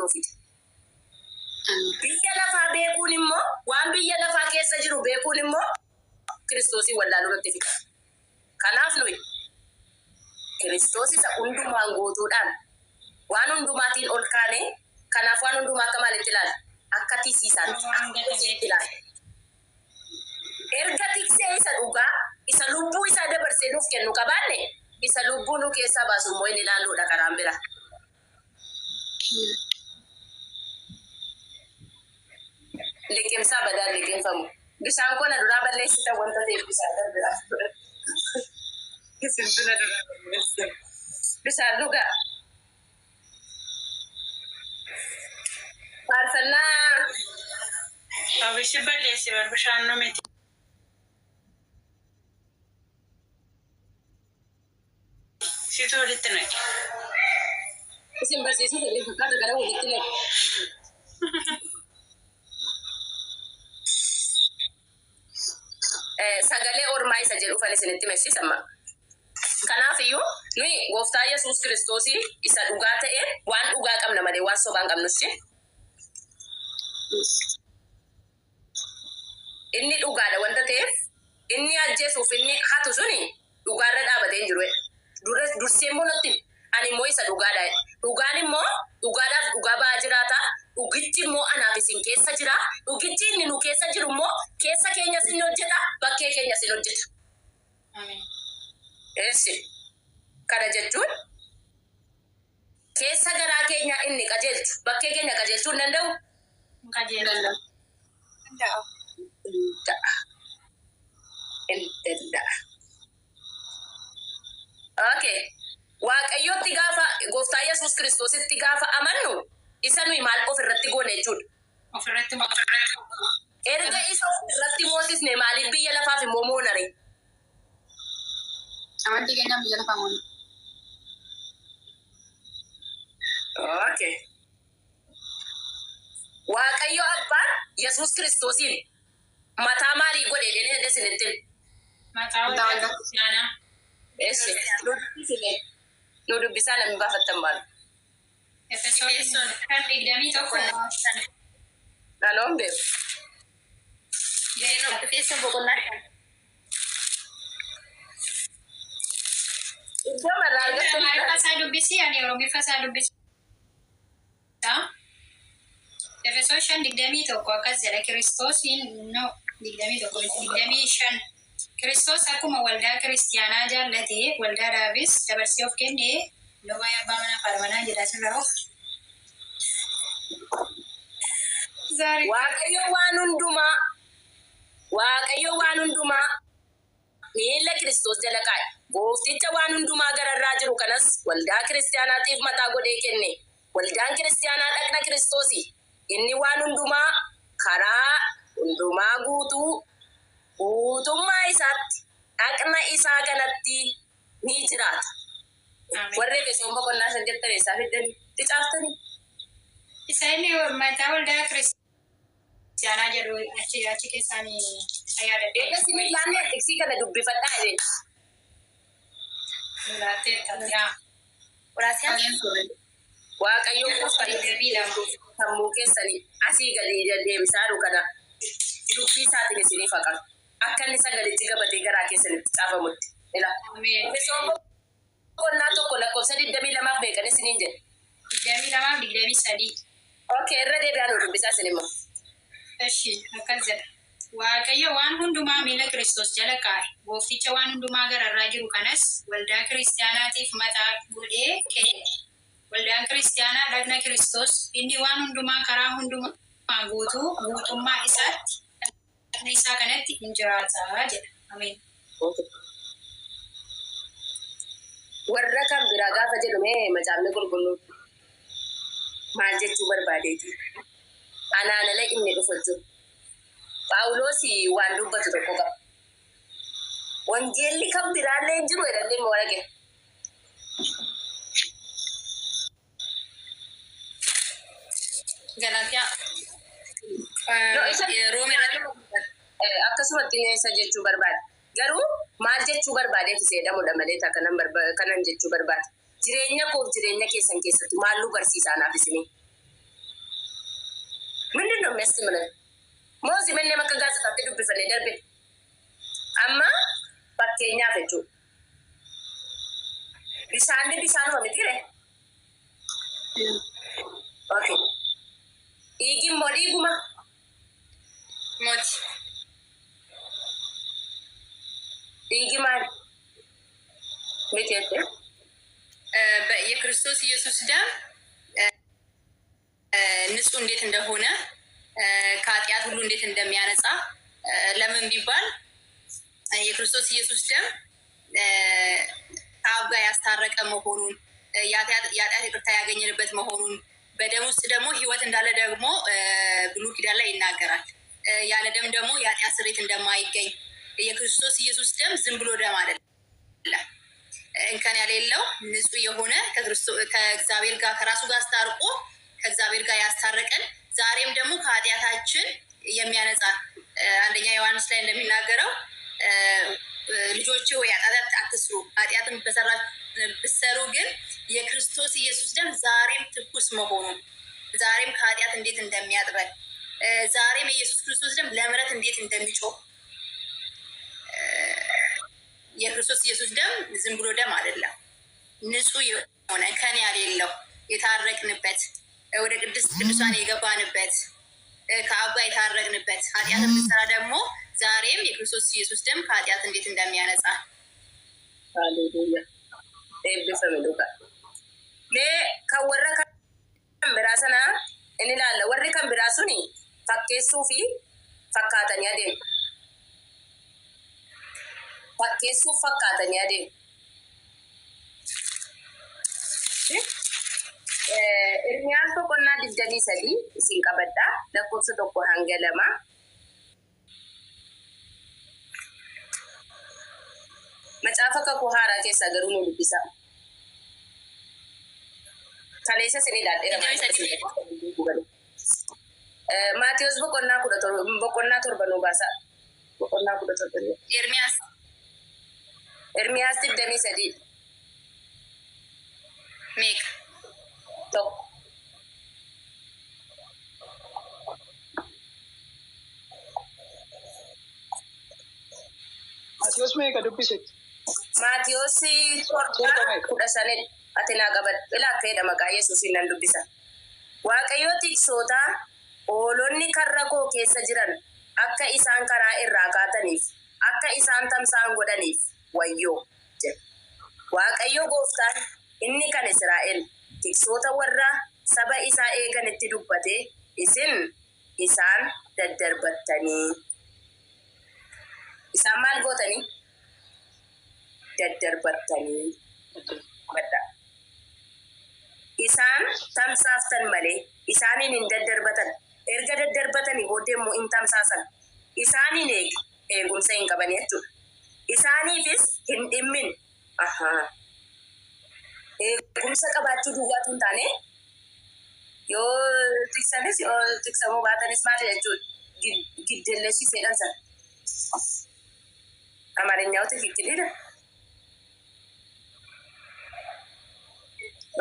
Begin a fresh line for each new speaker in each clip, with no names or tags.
nuu fida. Biyya lafaa beekuun immoo, waan biyya lafaa keessa jiru beekuun immoo Kiristoosiin wallaaluu nutti fida. Kanaaf nuyi Kiristoos isa hundumaan guutuudhaan waan hundumaatiin ol kaane, kanaaf waan hundumaa akka maalitti ilaalla? Akka tisiisaatti, akka hojiitti ilaalla. Erga tiksee isa dhugaa, isa lubbuu isaa dabarsee nuuf kennu qabaanne, isa lubbuu nu keessaa baasu immoo hin ilaalluudha karaan biraa. Liqimsaa badaan liqimfamu. Bishaan koo na duraa balleessitan wanta ta'eef bishaan darbiraa fudhadha. Isintu na duraa balleesse. Bishaan dhugaa. Faarfannaa.
Abishii balleessi bar bishaan nu miti. Situ walitti naqe.
Isin barsiisuu fedhii fakkaata gara walitti naqe. Sagalee ormaa isa jedhuufan isinitti messiisa amma. Kanaaf iyyuu nuyi Gooftaa Yesuus Kiristoosii isa dhugaa ta'e waan dhugaa qabna malee waan sobaa hin qabnu ishee. Inni dhugaadha wanta ta'eef inni ajjeesuuf inni hatu suni dhugaarra dhaabatee hin jiru jedha. Dura dursee immoo natti hime. Ani immoo isa dhugaadha jedhe. Dhugaan immoo dhugaadhaaf dhugaa ba'aa jiraata. Dhugichi immoo anaaf isin keessa jira. Dhugichi inni nu keessa jiru immoo keessa keenyas inni hojjeta, bakkee keenyas in hojjeta.
Ameen.
Eessi. Kana jechuun keessa garaa keenyaa inni qajeelchu bakkee keenya qajeelchuu hin danda'u?
Hin qajeelchu.
Danda'a.
Danda'a. Hin danda'a. Okay. Waaqayyotti gaafa Gooftaa Yesuus Kiristoositti gaafa amannu isa nuyi maal of irratti goone jechuudha?
Ofirratti moosifne.
Erga isa of irratti moosisne maaliif biyya lafaaf immoo moona ree?
Amantii keenyaan biyya lafaa moona.
Okay. Waaqayyo Abbaan Yesuus Kiristoosiin mataa maalii godhe jedhee jedhee isinitti hime?
Mataa
Mataa
waldaa
waldaa.
kiristaanaa.
Eessi. Nu dubbisime. Nu dubbisaa namni baafattan maal?
Efesoon 5:21.
Dhaloon beeku.
Efesoon boqonnaa 5.
Iddoo marraa argattu.
Amaariffa isaa dubbisi, ani Oromiffa isaa dubbisa. Efesoon 5:21 akkas jedha. Kiristoosiin no 21 miti 25. Kiristoos akkuma waldaa kiristiyaanaa jaallate waldaadhaafis dabarsee of kenne. Iddoo baay'ee abbaa manaa fi haadha manaa jedha asirraa of.
Zaari.
Waaqayyo waan hundumaa Waaqayyo waan hundumaa miilla Kiristoos jala kaa'e. Goofticha waan hundumaa gararraa jiru kanas waldaa kiristiyaanaatiif mataa godhee kenne. Waldaan kiristiyaanaa dhaqna Kiristoosi. Inni waan hundumaa karaa hundumaa guutuu guutummaa isaatti dhaqna isaa kanatti ni jiraata.
Ameen.
Warri Efesoon boqonnaa 5 jettan eessaa fiddanii? Itti caaftanii?
Isa inni mataa waldaa kiristiyaanaa jedhu achi achi keessaan isa yaadadhe.
Eega isin laannee tiksii kana dubbifadhaa jedheen.
Nu laatteetta. Yaa.
Qoraasiyaas.
Waaqayyo gooftaan sammuu keessanii asii gadi deebisaa jiru kana dubbii isaatiin isiniif haa qabu. Akka inni sagalichi gabatee garaa keessanitti caafamutti. Ila.
Ameen.
Efesoon boqonnaa 1 lakkoofsa 22 fi meeqan isiniin jedhe?
22 fi 23.
Okay, irra deebi'aa nu dubbisaa isin immoo.
Eshi, akkas jedha. Waaqayyo waan hundumaa miila Kiristoos jala kaa'e, Goofticha waan hundumaa gararraa jiru kanas waldaa kiristiyaanaatiif mataa godhee kenne. Waldaan kiristiyaanaa dhagna Kiristoos, inni waan hundumaa karaa hundumaa guutuu guutummaa isaatti dhagna isaa kanatti in jiraata jedha. Ameen.
Warra kan biraa gaafa jedhu mee Macaafni Qulqulluun maal jechuu barbaadeeti? Anaan ala inni dhufu hin jiru. Phaawulos waan dubbatu tokko qaba. Wangeelli kan biraallee hin jiru jedhallee immoo arge.
Galaatiyaa.
No, isa
Roomee irratti
Akkasumatti isa jechuu barbaade. Garuu maal jechuu barbaadeef isa jedhamudha malee ta kanan kanan jechuu barbaade. Jireenya koof jireenya keessan keessatti maal nu barsiisa anaaf isinii? ነው የሚያስተምረን? Moo manneen akka gaazexaatti dubbifannee darbine? Amma fakkeenyaaf jechuudha. Bishaanni bishaanuma mitiire? Okay. Dhiigi immoo dhiiguma.
Moti.
Dhiigi maali? Miti jettee?
የክርስቶስ ኢየሱስ ደም ንጹህ እንዴት እንደሆነ፣ ከኃጢአት ሁሉ እንዴት እንደሚያነጻ፣ ለምን ቢባል የክርስቶስ ኢየሱስ ደም ከአብ ጋር ያስታረቀ መሆኑን፣ የኃጢአት ይቅርታ ያገኘንበት መሆኑን፣ በደም ውስጥ ደግሞ ሕይወት እንዳለ ደግሞ ብሉይ ኪዳን ላይ ይናገራል። ያለ ደም ደግሞ የኃጢአት ስርየት እንደማይገኝ፣ የክርስቶስ ኢየሱስ ደም ዝም ብሎ ደም አይደለም። እንከን የሌለው፣ ንጹህ የሆነ፣ ከእግዚአብሔር ጋር ከራሱ ጋር አስታርቆ ከእግዚአብሔር ጋር ያስታረቀን፣ ዛሬም ደግሞ ከኃጢአታችን የሚያነጻ፣ አንደኛ ዮሐንስ ላይ እንደሚናገረው ልጆቼ ሆይ ኃጢአት አትስሩ፣ ኃጢአትን ብትሰሩ ግን የክርስቶስ ኢየሱስ ደም ዛሬም ትኩስ መሆኑን፣ ዛሬም ከኃጢአት እንዴት እንደሚያጥበን፣ ዛሬም የኢየሱስ ክርስቶስ ደም ለምሕረት እንዴት እንደሚጮህ፣ የክርስቶስ ኢየሱስ ደም ዝም ብሎ ደም አይደለም። ንጹህ የሆነ፣ እንከን የሌለው፣ የታረቅንበት፣ ወደ ቅድስት ቅዱሳን የገባንበት፣ ከአብ ጋር የታረቅንበት፣ ኃጢአትን ብንሰራ ደግሞ ዛሬም የክርስቶስ ኢየሱስ ደም ከኃጢአት እንዴት እንደሚያነጻ።
Haleluuyaa. Eebbifame dhugaa. Mee kan warra kan biraa sana in ilaalla. Warri kan biraa suni fakkeessuu fi fakkaatanii adeemu. Fakkeessuuf fakkaatanii adeemu. Ermiyaas boqonnaa 23 isin qabadhaa, lakkoofsa 1 hanga 2. Macaafa Kakuu Haaraa keessaa garuu nu dubbisa. Kaleessa isin ilaalleera. Maatiyus boqonnaa 17, boqonnaa 7 nu baasa. Boqonnaa 17.
Ermiyaas.
Ermiyaas 23.
Meeqa?
1.
Maatiyus meeqa dubbisetti?
Maatiyus 7 15dha. Ati naa qabadhu. Ilaa akka jedha, maqaa Yesuusiin nan dubbisa. Waaqayyo tiksoota, hoolonni karra koo keessa jiran akka isaan karaa irraa kaataniif, akka isaan tamsa'an godhaniif wayyoo jedha. Waaqayyo gooftaan inni kan Israa'el tiksoota warra saba isaa eeganitti dubbate, isin isaan daddarbattanii. Isaan maal gootanii? Daddarbattanii. Badda. Isaan tamsaaftan malee isaaniin hin daddarbatan. Erga daddarbatanii booddee immoo hin tamsaasan. Isaaniin eegumsa hin qaban jechuudha. Isaaniifis hin dhimmin. Ahaa. Eegumsa qabaachuu duwwaatu hin taane, yoo tiksanis yoo tiksamuu baatanis maal jechuudha? Giddelleshii seedhan sana. አማርኛው ትክክል ይላል።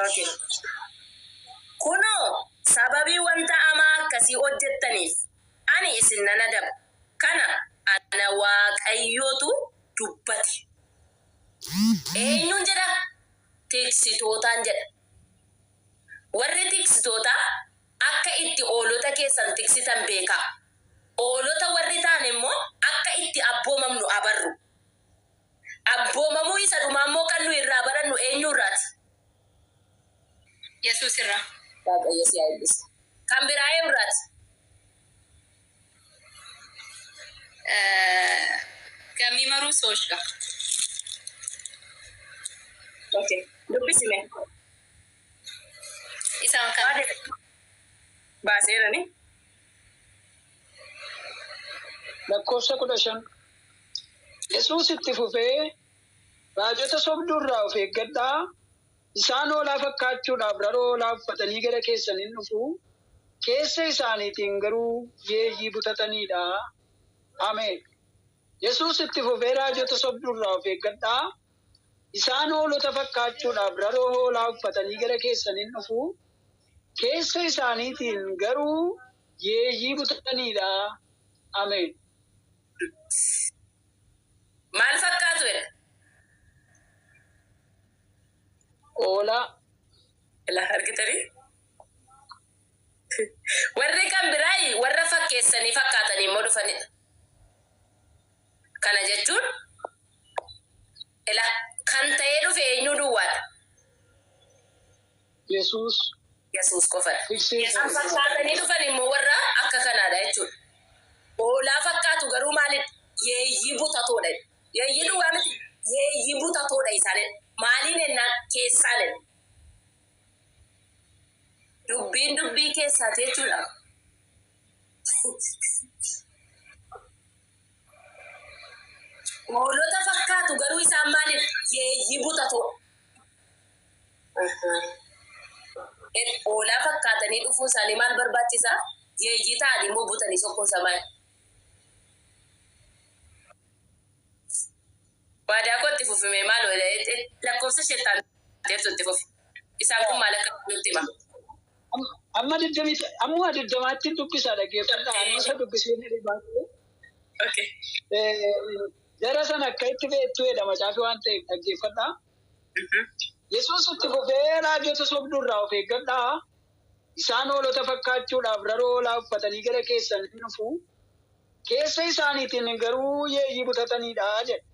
Okay. Kunoo, sababii wanta hamaa akkasii hojjettaniif ani isin nan adaba. Kana ana Waaqayyotu dubbate. Eenyuun jedha? Tiksitootaan jedha. Warri tiksitootaa akka itti hoolota keessan tiksitan beekaa. Hoolota warri ta'an immoo akka itti abboomamnu abarru. Abboomamuu isa dhumaa immoo kan nu irraa barannu eenyu irraati?
Yesuus irraa.
Waaqayyo si haa eebbisu. Kan biraa eenyu irraati?
ከሚመሩ ሰዎች ጋር።
Okay. Dubbisime.
Isaan kan
Baaseerani.
Lakkoofsa 15. Yesuus itti fufee, raajota sobduu irraa of eeggadhaa. Isaan hoolaa fakkaachuudhaaf raroo hoolaa uffatanii gara keessan hin dhufu. Keessa isaaniitiin garuu yeeyyii butataniidha. Ameen. Yesuus itti fufee, raajota sobduu irraa of eeggadhaa. Isaan hoolota fakkaachuudhaaf raroo hoolaa uffatanii gara keessan hin dhufu. Keessa isaaniitiin garuu Yeeyyii butataniidha. Ameen.
Maal fakkaatu jedha?
Hoolaa.
Ilaa argitanii? Warri kan biraa warra fakkeessanii fakkaatanii immoo dhufanidha. Kana jechuun ila kan ta'ee dhufe eenyuu duwwaadha?
Yesuus.
Yesuus qofadha.
Tiksee.
Kan fakkaatanii dhufan immoo warra akka kanaadha jechuudha. Hoolaa fakkaatu garuu maalidha? Yeeyyii butatoodha. Yeeyyii duwwaa miti. Yeeyyii butatoodha isaanidha. Maaliin ennaan keessaanidha. Dubbiin dubbii keessaati jechuudha. Hoolota fakkaatu garuu isaan maalidha? Yeeyyii butatoodha. Hoolaa fakkaatanii dhufuu isaanii maal barbaachisaa? Yeeyyii ta'anii immoo butanii sokkuun isaa maali? Waadaa koo itti fufime maal lakkoofsa sheettaan teertu itti fufi. Isaan kun maal akka nutti hima?
Amma digdamii amma digdamaatti dubbisaa, dhaggeeffadhaa. Amma isa dubbisee ni dhibaatu.
Okay.
Jara sana akka itti beektu jedha macaafi waan ta'eef dhaggeeffadhaa. Yesuus itti fufee, "Raajota sobduurraa of eeggadhaa. Isaan hoolota fakkaachuudhaaf raroo hoolaa uffatanii gara keessan ni dhufu. Keessa isaaniitiin garuu yeeyyii butataniidha," jedha.